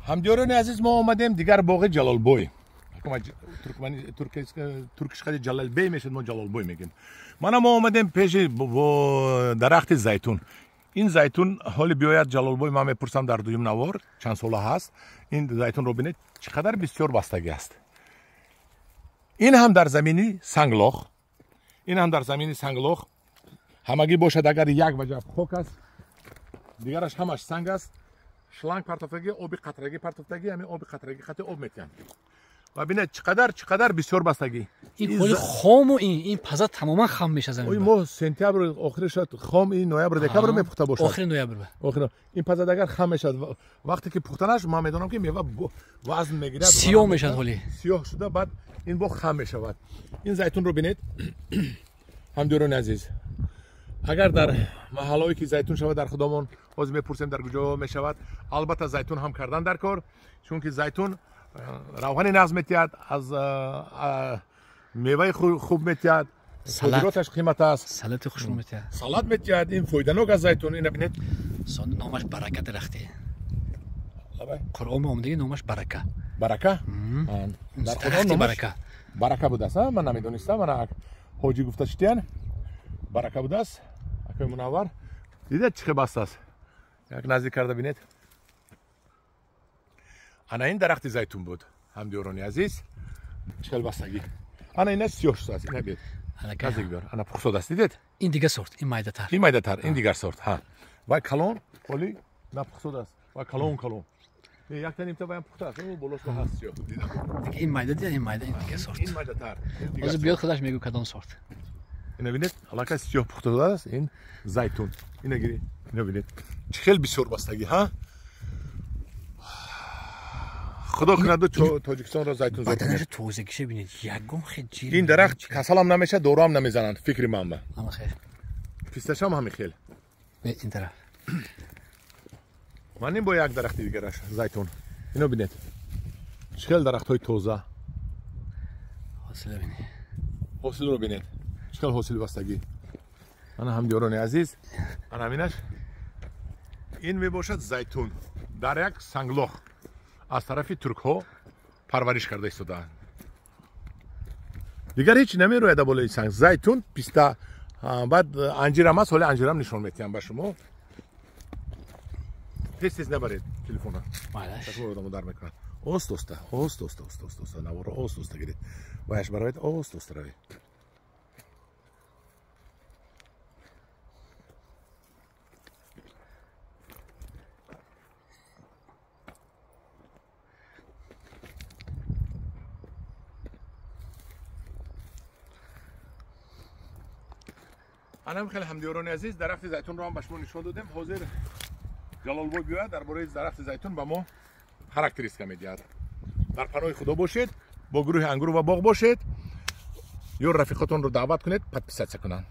Ҳамдиёрони азиз, мо омадем дигар боғи Ҷалолбой. Туркиш қади Ҷалалбей мешад, мо Ҷалолбой мегем. Мана мо омадем пеши дарахти зайтун. Ин зайтун ҳоли биёяд Ҷалолбой, ман мепурсам дар дуюм навор чанд сола ҳаст. Ин зайтунро бинед, чӣ қадар бисёр бастагӣ аст. Ин ҳам дар замини санглох, ин ҳам дар замини санглох. Ҳамагӣ бошад агар як ваҷаб хок аст, дигараш ҳамаш санг аст. Шланг партофтагӣ, оби қатрагӣ партофтагӣ, ҳамин оби қатрагӣ хати об метиҳанд. Ва бинед чӣ қадар бисёр бастагӣ. Ин холи хому ин паза тамоман хам мешавад замин. Ой, мо сентябр охири шояд хом, ин ноябр декабр мепухта бошад. Охири ноябр. Охири. Ин паза агар хам мешавад, вақте ки пухтанаш ман медонам ки мева вазн мегирад. Сиёҳ мешавад ҳоли. Сиёҳ шуда баъд ин бо хам мешавад. Ин зайтунро бинед, ҳамдиёрони азиз. Агар дар маҳаллое ки зайтун шавад дар худомон, ҳозир мепурсем дар куҷо мешавад. Албатта зайтун ҳам кардан дар кор, чунки зайтун равғани нағз метиҳад, аз меваи хуб метиҳад, содироташ қимат аст, салати хушбӯ метиҳад, салат метиҳад. Ин фоиданок аст зайтун. Ина бинед, номаш барака дарахте. Қуръон омадаги номаш барака. Барака? Дар Қуръон барака. Барака будааст, ман намедонистам. Мана ҳоҷӣ гуфта шитиян барака будааст. Акои Мунаввар, дидед чӣ хел баста аст? Як наздик карда бинед. Ана ин дарахти зайтун буд, ҳамдиёрони азиз. Чӣ хел бастагӣ. Ана ина сиёҳ шудааст, ина бед. Наздик биёр. Ана пухтодааст, дидед? Ин дигар сорт, ин майдатар. Ин майдатар, ин дигар сорт, ҳа. Вай калон, ҳоли напухтодааст. Вай калон калон. Якта нимта ваям пухтааст, о болош ҳаст сиёҳ. Дидам. Ин майда дид, ин майда, ин дигар сорт. Ин майдатар. Ҳозир биёд худаш мегӯ кадом сорт. Ина бинед, аллакай сиёҳ пухтодааст ин зайтун. Ина гиред, ина бинед. Чӣ хел бисёр бастагӣ, ҳа? Худо кунаду Тоҷикистонро зайтун зор кунад. Тозагиша бинед, ягон хел ҷир. Ин дарахт касалам намешавад, доруам намезананд, фикри ман ба. Ҳама хел. Писташам ҳами хел. Ин тараф. Ман ин бо як дарахти дигараш зайтун. Ино бинед. Чӣ хел дарахтҳои тоза. Ҳосила бинед. Ҳосилро бинед. Чӣ хел ҳосил бастагӣ. Ана ҳамдиёрони азиз, ана ҳаминаш. Ин мебошад зайтун дар як санглох аз тарафи туркҳо парвариш карда истодаанд. Дигар ҳеҷ намерӯяд болои санг. Зайтун, писта, баъд анҷирам аст, ҳоли анҷирам нишон метиҳам ба шумо. Тез тез набаред телефона. Шумо одамо дар мекунад. Ост оста, ост оста, ост оста, оста, наворро ост оста гиред. Ваяш баравед, ост оста равед. Анам хеле ҳамдиёрони азиз, дарахти зайтунро ҳам ба шумо нишон додем. Ҳозир Ҷалолбой биёяд дар бораи дарахти зайтун ба мо характеристика медиҳад. Дар паноҳи Худо бошед, бо гурӯҳи Ангур ва боғ бошед, ё рафиқотонро даъват кунед, подписатсия кунанд.